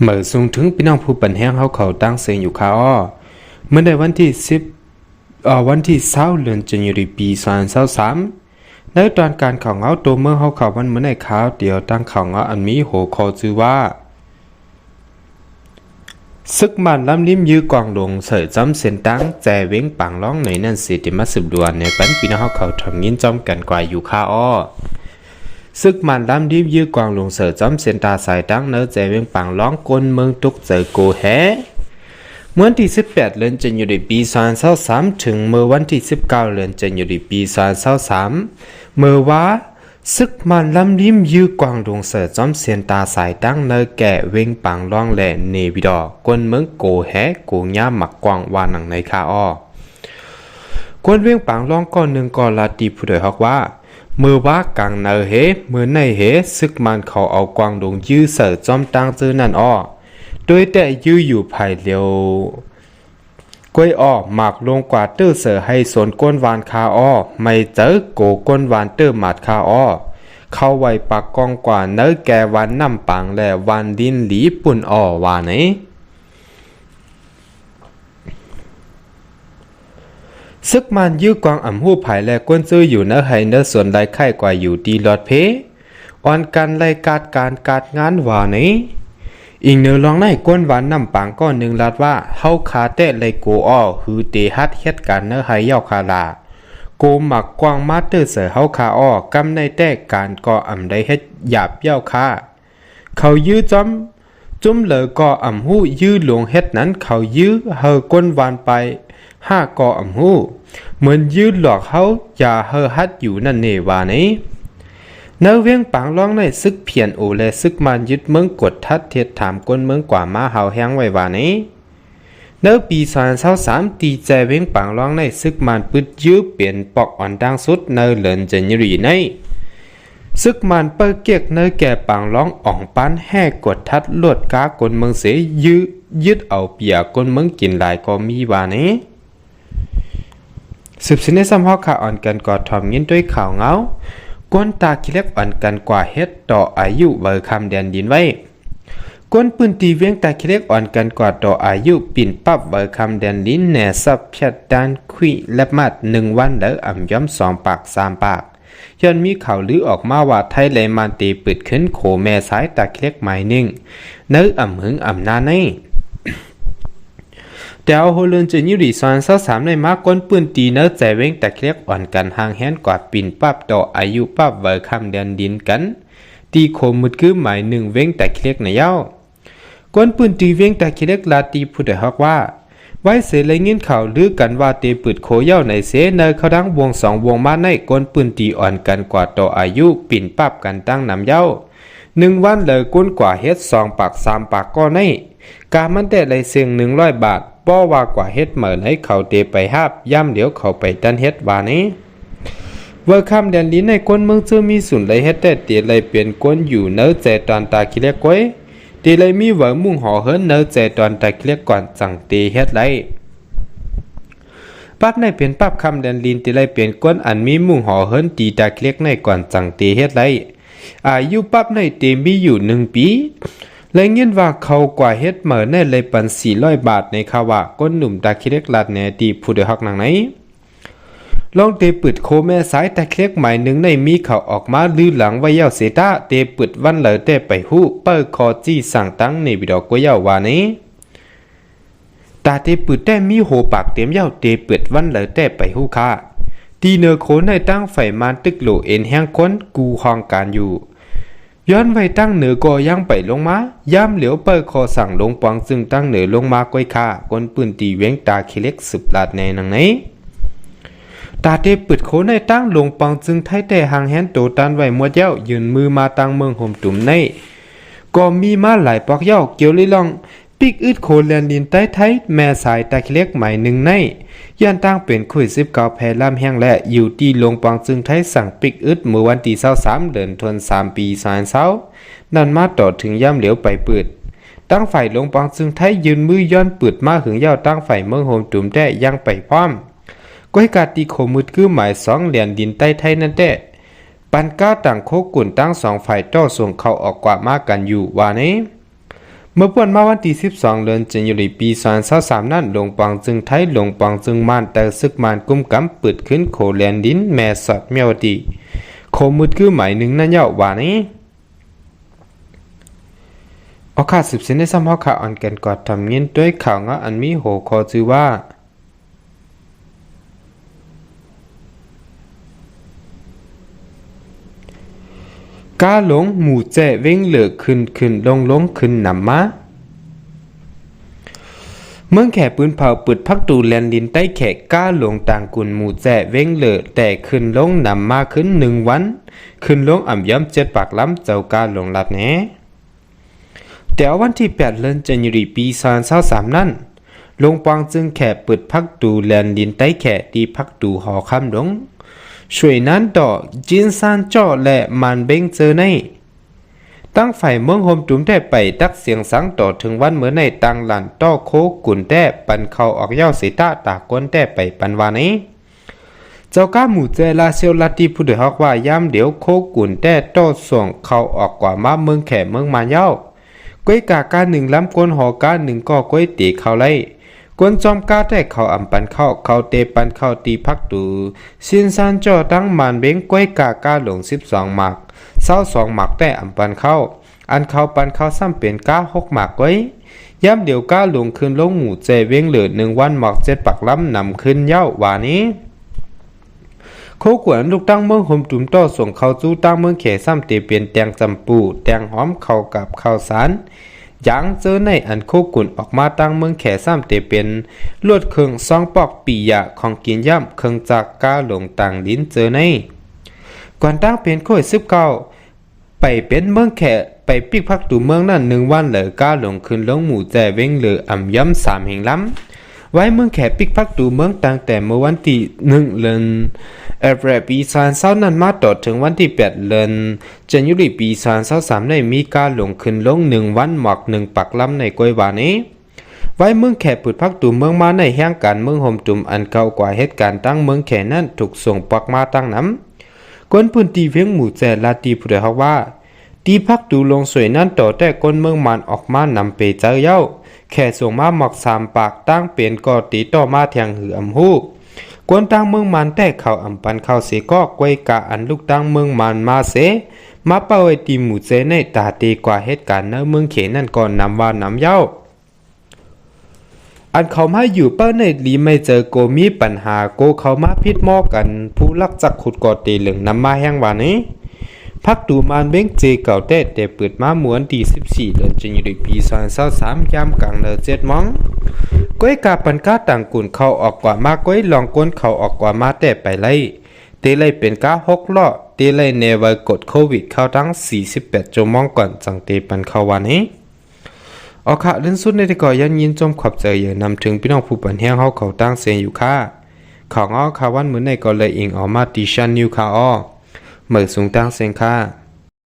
ເມີຍສູງເຖິງພີ່ນ້ອງຜູ້ປັນແຮງເຮົາເຂົ້າຕັ້ງເສັງຢູ່ຄ່າອໍ້. ເມື່ອໃນວັນທີສິບ ເອີ ວັນທີຊາວ ເດືອນຈັນຍາຣີ ປີສອງພັນຊາວສາມ ໃນຕອນການຂ່າວເງົາໂຕເມືອງເຮົາເຂົ້າວັນມື້ໃນຂ່າວດຽວຕັ້ງຂ່າວເງົາອັນມີຫົວຂໍ້ຊື່ວ່າ ຊຶກມານລຳລິມຢື້ກວາງຫຼົງເສີຈອມເສັ້ນທາງແຈເວງປາງລອງໃນນັ້ນເສ ທີ່ມາສືບດ່ວນໃນປັນພີ່ນ້ອງເຮົາເຂົ້າທຳຍິນຈອມກັນກວ່າຢູ່ຄ່າອໍ້. ຊຶກມານລຳລິມຢື້ກວາງຫຼົງເສີຈອມເສັ້ນທາງສາຍທາງໃນແຈເວງປາງລອງ ຄົນເມືອງຕົກໃຈໂກແຮ. ເມື່ອວັນທີສິບແປດ ເດືອນຈັນຍາຣີ ປີສອງພັນຊາວສາມ ເຖິງເມື່ອວັນທີສິບເກົ້າ ເດືອນຈັນຍາຣີ ປີສອງພັນຊາວສາມ ເມື່ອວ່າ ຊຶກມານລຳລິມຢື້ກວາງຫຼົງເສີຈອມເສັ້ນທາງສາຍທາງໃນແຈເວງປາງລອງ ແລະ ເນວິດອ ຄົນເມືອງໂກແຮ ໂກຍາໝາກກວາງ ວ່າໜັງໃນຄ່າອໍ້. ຄົນເວງປາງລອງກ້ອນໜຶ່ງກໍລາດຕິຜູ້ດອຍຮອກວ່າ ເມື່ອວາກາງໃນເຮ ເມື່ອໃນເຮ ຊຶກມານເຂົາເອົາກວາງຫຼົງຢື້ເສີຈອມທາງເຈີນັ້ນອໍ້ ໂດຍແຕ່ຢື້ຢູ່ພາຍລຽວ ກວຍອໍ້ ໝາກລົງກວ່າເຕີເສີໄຮສົນກົ້ນວານຄ່າອໍ້ ໄມເຈີໂກກົ້ນວານເຕີໝາດຄ່າອໍ້ ເຂົ້າໄວປາກກອງກວ່າໃນແຈວານນ້ຳປາງ ແລະ ວານລິນຫຼີປຸ້ນອໍ້ ວ່າໃນ ຊຶກມານຢື້ກວາງອຳຮູ້ໄພ ແລະ ກົ້ນເຈີຢູ່ໃນໄຮໃນສວນໄລ່ໄຂ່ກວ່າຢູ່ທີ່ລອດເພ ອ່ອນກັນໄລ່ກາດການກາດງານວ່າໃນ. ອີງເນີລອງໃນ ກົ້ນວານນ້ຳປາງກ້ອນໜຶ່ງລາດວ່າ ເຮົາຄາແຕະໄລ່ໂກອໍ້ ຫືເຕຮັດເຮັດການໃນໄຮເຍົາຄາລາ ໂກໝາກກວາງມາເຕີເສີເຮົາຄາອໍ້ ກຳໃນແຕະການກໍອຳໄດ້ເຮັດຢາບເຍົາຄາ ເຂົາຢື້ຈອມ ຈຸ້ມເລີກໍອຳຮູ້ຢື້ລົງເຮັດນັ້ນ ເຂົາຢື້ເຮີກົ້ນວານໄປຫາກໍອຳຮູ້ ເໝືອນຢື້ຫຼອກເຮົາຢ່າເຮີຮັດຢູ່ນັ້ນເນ ວ່າໃນ. ໃນເວງປາງລອງໃນ ຊຶກ ພີເອັນໂອ ແລະ ຊຶກມານຍຶດເມືອງ ກົດທັດເທດຖາມກົ້ນເມືອງກວ່າມາຮາວແຮງໄວ້ວ່າໃນ. ໃນປີສອງພັນຊາວສາມ ທີ່ແຈເວງປາງລອງໃນ ຊຶກມານປຶດຢື້ເປັນປອກອອນດັ່ງສຸດໃນເດືອນຈັນຍາຣີໃນ ຊຶກມານເປີກກຽກໃນແຈປາງລອງ ອອງປານແຫ່ກວດທັດໂລດກາກົນເມືອງເສ ຢື້ ຍຶດເອົາເປຍກົນເມືອງກິນຫຼາຍກໍມີວ່າໃນ. ສືບເສຍໃນຊ້ຳຮອກຄາອອນກັນກວ່າທອມຍິນດ້ວຍຂ່າວເງົາ ກົນຕາຂີ້ເຫຼັກອອນກັນກວ່າເຮັດຕໍ່ອາຍຸເວີຄຳແດນດິນໄວ້. ກົນພື້ນທີ່ວຽງຕາຂີ້ເຫຼັກອອນກັນກວ່າຕໍ່ອາຍຸປິ່ນປັບເວີຄຳແດນດິນແນຊັບແພດດ້ານຄຸຍແລັບມາດ ໜຶ່ງວັນເລີອຳຍອມສອງປາກສາມປາກ ຍ້ອນມີຂ່າວລືອອກມາວ່າໄທ ແລະ ມານເຕປຶດຂຶ້ນໂຄແມ່ສາຍຕາຂີ້ເຫຼັກໝາຍໜຶ່ງ ໃນອຳຫຶງອຳນານໃນ. ແຕ່ເອົາໂຮເລີນເຈນິວດີສອງພັນຊາວສາມໃນມາ ຄົນພື້ນທີ່ໃນແຈວຽງຕາຂີ້ເຫຼັກອອນກັນຫ່າງແຮນກວ່າປິ່ນປັບຕໍ່ອາຍຸປັບເວີຄຳແດນດິນກັນ ທີ່ໂຄມືດຄືໝາຍໜຶ່ງວຽງຕາຂີ້ເຫຼັກໃນເຍົາ. ຄົນພື້ນທີ່ວຽງຕາຂີ້ເຫຼັກລາດຕີຜູ້ດອຍຮອກວ່າ ໄວ້ເສໄດ້ຍິນຂ່າວລືກັນວ່າເຕປຶດໂຄເຍົາໃນເສ ໃນເຂົ້າດັງວົງສອງວົງມາໃນ ຄົນພື້ນທີ່ອອນກັນກວ່າຕໍ່ອາຍຸປິ່ນປັບກັນຕັ້ງນຳເຍົາ. ໜຶ່ງວັນເລີກຸນກວ່າເຮັດສອງປາກສາມປາກກໍໃນ ກາມັນແຕ່ໄດ້ເສັງໜຶ່ງຮ້ອຍບາດ ບໍ່ວ່າກວ່າເຮັດເໝີໃນເຂົາເຕໄປຮາບ ຍາມຫຼຽວເຂົາໄປຕັນເຮັດວ່າໃນ. ເວີຄຳແດນດິນໃນຄົນເມືອງເຈີມີສູນໄດ້ເຮັດແຕ່ເຕໄດ້ເປັນຄົນຢູ່ໃນແຈຕອນຕາຂີ້ເຫຼັກກ້ວຍ ເຕໄດ້ມີເວີມຸ້ງຫໍເຮືອນໃນແຈຕອນຕາຂີ້ເຫຼັກກ່ອນຈັ່ງເຕເຮັດໄດ້. ປັບໃນເປັນປັບຄຳແດນດິນ ເຕໄດ້ເປັນຄົນອັນມີມຸ້ງຫໍເຮືອນຕີຕາຂີ້ເຫຼັກໃນກ່ອນຈັ່ງເຕເຮັດໄດ້. ອາຍຸປັບໃນເຕມີຢູ່ໜຶ່ງປີ ແລະ ຍິນວ່າເຂົາກວ່າເຮັດເໝີໃນໄດ້ປັນສີ່ຮ້ອຍບາດໃນຄາວາ ຄົນໜຸ່ມຕາຂີ້ເຫຼັກລາດແນຕີຜູ້ດອຍຮອກນາງໃນ. ລອງເຕປຶດໂຄແມ່ສາຍຕາຂີ້ເຫຼັກໝາຍໜຶ່ງໃນມີຂ່າວອອກມາລືຫຼັງໄວ້ເຍົາເສຕາ ເຕປຶດວັນເລີແຕ່ໄປຮູ້ ເປີຂໍຈີ່ສັ່ງຕັ້ງເນວິດອກກົວເຍົາວ່າໃນ. ຕາເຕປຶດແຕ່ມີໂຫປາກເຕັມເຍົາ ເຕປຶດວັນເລີແຕ່ໄປຮູ້ຄ່າ. ຕີເນີໂຄໃນຕັ້ງໄຟມານຕຶກໂຫຼເອັນແຮງຄົນກູຫ້ອງການຢູ່ ຍ້ອນໄວ້ຕັ້ງເນີກໍຍັງໄປລົງມາ ຍາມຫຼຽວເປີຂໍສັ່ງລົງປອງຈຶ່ງຕັ້ງເນີລົງມາກ້ວຍຄ່າ ຄົນພື້ນທີ່ວຽງຕາຂີ້ເຫຼັກສືບລາດແນນາງໃນ. ຕາເຕປຶດໂຄໃນຕັ້ງລົງປອງຈຶ່ງໄທແຕ່ຫ່າງແຮນໂຕຕ້ານໄວ້ໝົດເຍົາ ຍື່ນມືມາຕັ້ງເມືອງໂຮມຕຸມໃນ ກໍມີມາຫຼາຍປອກເຍົາ ກ່ຽວເລື່ອງ ປິກອຶດໂຄແລນດິນໃຕ້ໄທ ແມ່ສາຍຕາຂີ້ເຫຼັກໝາຍໜຶ່ງໃນ ຢ້ານຕັ້ງເປັນໂຄວິດສິບເກົ້າແຜ່ລາມແຮງ ແລະ ຢູ່ທີ່ລົງປອງຈຶ່ງໄທສັ່ງປິກອຶດເມື່ອວັນທີຊາວສາມ ເດືອນທັນສາມ ປີສອງພັນຊາວ ນັ້ນມາຕໍ່ເຖິງຍາມຫຼຽວໄປປຶດ. ຕັ້ງຝ່າຍລົງປອງຈຶ່ງໄທຍື່ນມືຍ້ອນປຶດມາຫຶງເຍົາ ຕັ້ງຝ່າຍເມືອງໂຮມຕຸມແຕ່ຍັງໄປພ້ອມ ກ້ວຍກາດຕີໂຄມືດຄືໝາຍສອງແລນດິນໃຕ້ໄທນັ້ນແຕ່ ປັນກ້າວຕ່າງໂຄກຸນທັງສອງຝ່າຍຕໍ່ສົ່ງເຂົ້າອອກກວ່າມາກັນຢູ່ວ່າໃນ. ເມື່ອປ່ວນມາວັນທີສິບສອງ ເດືອນຈັນຍາຣີ ປີສອງພັນຊາວສາມນັ້ນ, ໂລງປອງເຈີງໄທ, ໂລງປອງເຈີງມານ, ເຕີຊຶກມານກຸມກຳ ປຶດຄືນໂຄແລນດິນ ແມ່ສອດ ແມ່ວະຕີ ໂຄມືດຄືໝາຍໜຶ່ງນັ້ນເຈົ້າວ່ານີ້. ເອົາຄ່ະ ສືບເສັ້ນໄດ້ຊ້ຳເຮົາຄ່ະ ອ່ອນກັນກອດທຳຍິນດ້ວຍຂ່າວງາວອັນມີຫົວຂໍ້ຊື່ວ່າ ກາຫຼົງໝູ່ແຈ້ເວັງເລີ ຂຶ້ນຂຶ້ນລົງລົງຂຶ້ນນຳມາ. ເມືອງແຂປືນເຜົາ ປຶດພັກຕູແລນດິນໃຕ້ແຂ ກາຫຼົງຕາງກຸນໝູ່ແຈ້ເວັງເລີ ແຕ່ຂຶ້ນລົງນຳມາຂຶ້ນໜຶ່ງວັນ ຂຶ້ນລົງອຳຍອມເຈັດປາກລຳ ເຈົ້າກາຫຼົງລັດແນ່. ແຕ່ວັນທີແປດ ເດືອນຈັນຍາຣີ ປີສອງພັນຊາວສາມນັ້ນ, ໂລງປອງເຈີງແຂ ປຶດພັກຕູແລນດິນໃຕ້ແຂ ທີ່ພັກຕູຫໍຄຳຫຼວງ ສວຍນານຕໍ, ຈິນຊານຈໍ້ ແລະ ມານເບັງເຈີໃນ. ຕັ້ງຝ່າຍເມືອງໂຮມຕຸມແຕ້ໄປຕັກສຽງສັງຕໍ່ເຖິງວັນເມີ້ອໃນ ຕ່າງຫຼານຕໍ່ໂຄກຸນແຕ້ ປັນເຂົ້າອອກເຍົ້າເສຍຕາ ຕາກວນແຕ້ໄປປັນວ່າໃນ. ເຈົ້າກາໝູ່ແຈ້ລາຊຽວລາຕີ ຜູ້ໂດຍຮອກວ່າ ຍາມດຽວໂຄກຸນແຕ້ຕໍ່ສົ່ງເຂົ້າອອກກວ່າມາເມືອງແຂເມືອງມານເຍົ້າ. ກ້ວຍກາກາໜຶ່ງລຳ ກວນຫໍກາໜຶ່ງກໍກ້ວຍເຕເຂົ້າໄລ່. ກວນຈອມກາແຕ້ເຂົາອຳປັນເຂົ້າ, ເຂົາເຕປັນເຂົ້າຕີພັກຕູຊິນຊານຈໍ້ ທັງມານເບັງ. ກ້ວຍກາກາຫຼົງສິບສອງໝາກ, ຊາວສອງໝາກແຕ້ອຳປັນເຂົ້າ. ອັນເຂົາປັນເຂົ້າຊ້ຳເປັນກາຫົກໝາກກ້ວຍ. ຍາມດຽວກາຫຼົງຂຶ້ນລົງໝູ່ແຈ້ເວັງເລີ ໜຶ່ງວັນໝອກເຈັດປາກລຳນຳຂຶ້ນເຍົ້າວ່ານີ້. ໂຄກວນລູກຕັ້ງເມືອງໂຮມຕຸມຕໍ່ສົ່ງເຂົ້າສູ່ຕັ້ງເມືອງແຂຊ້ຳເຕເປັນແຕງຈຳປູ, ແຕງຫອມ, ເຂົ້າກາບ, ເຂົ້າສານ, ຢາງເຈີໃນ. ອັນໂຄກຸນອອກມາຕັ້ງເມືອງແຂຊ້ຳເຕເປັນລວດເຄື່ອງ, ຊອງປອກ, ປີຢາ, ຂອງກິນຢ້ຳ, ເຄື່ອງຈັກ, ກາຫຼົງ, ຕ່າງດິນເຈີໃນ. ກວນຕັ້ງເປັນໂຄຍສິບເກົ້າ ໄປເປັນເມືອງແຂ ໄປປິກພັກຕູເມືອງນັ້ນໜຶ່ງວັນເລີ ກາຫຼົງຂຶ້ນລົງໝູ່ແຈ້ເວັງເລີ ອຳຍຳສາມແຫ່ງລຳ. ໄວ້ເມືອງແຂປິກພັກຕູເມືອງຕັ້ງແຕ່ມື້ວັນທີໜຶ່ງ ເດືອນເອເປຣ ປີສອງພັນຊາວນັ້ນມາ ຕໍ່ເຖິງວັນທີແປດ ເດືອນຈັນຍາຣີ ປີສອງພັນຊາວສາມ ໄດ້ມີກາຫຼົງຂຶ້ນລົງໜຶ່ງວັນໝອກໜຶ່ງປາກລຳໃນກ້ວຍວ່ານີ້. ໄວ້ເມືອງແຂເປີດພັກຕູເມືອງມາໃນ ແຮງການເມືອງໂຮມຕຸມອັນເຂົ້າກວາເຮັດການຕັ້ງເມືອງແຂນັ້ນ ຖືກສົ່ງປອກມາຕັ້ງນຳ. ຄົນພື້ນທີ່ວຽງໝູ່ແຈລາຕີຜູ້ໃດຮອກວ່າ ຕີພັກຕູລົງຊ່ວຍນັ້ນຕໍ່ແຕ່ຄົນເມືອງມານອອກມານຳເປເຈີເຍົາ ແຂສົ່ງມາໝອກສາມປາກ ຕ່າງເປັນກໍຕີຕໍ່ມາແທງຫືອອຳຮູ້. ຄົນຕ່າງເມືອງມານແຕ່ເຂົາອຳປັນເຂົ້າເສຍກໍ ກ້ວຍກາອັນລູກຕ່າງເມືອງມານມາເສ ມາປະໄວ້ຕີໝູ່ແຈໃນຕາເຕກວ່າເຮັດການໃນເມືອງເຂນັ້ນກໍນຳວ່ານຳເຍົາ. ອັນເຂົາມາຢູ່ເປົ້າໃນລີໄມເຈີໂກມີປັນຫາໂກເຂົ້າມາຜິດໝໍກັນ ຜູ້ລັກຈັກຂຸດກໍເຕເຫຼືອງນຳມາແຮງວ່ານີ້. ພັກຕູມານເວັງເຈເກົ່າແຕ່ ແຕ່ເປີດມາເມື່ອວັນທີສິບສີ່ ເດືອນຈັນຍາຣີ ປີສອງພັນຊາວສາມ ຍາມກາງເນີເຈັດໂມງ ກ້ວຍກາປັນກາຕ່າງກຸນເຂົ້າອອກກວ່າມາ ກ້ວຍລອງກົນເຂົ້າອອກກວ່າມາແຕ່ໄປໄລ່ ເຕໄລ່ເປັນກາຫົກລໍ້ ເຕໄລ່ແນວໄວກົດໂຄວິດເຂົ້າທັງສີ່ສິບແປດຊົ່ວໂມງກ່ອນ ຈັ່ງເຕປັນເຂົ້າວ່ານີ້. ເອົາຄະ ເລື່ອງສຸດໃນທີ່ກໍຍັງຍິນຊົມຂອບໃຈເຢີນຳເຖິງພີ່ນ້ອງຜູ້ປັນແຮງເຮົາເຂົ້າຕ່າງເຊນຢູ່ຄະ. ຂ່າວເງົາຄາວວັນມື້ໃນກໍເລີຍອີງເອົາມາຕີ Shan News ຄະ ອອ ເໝີສູງຕ່າງເຊນຄະ.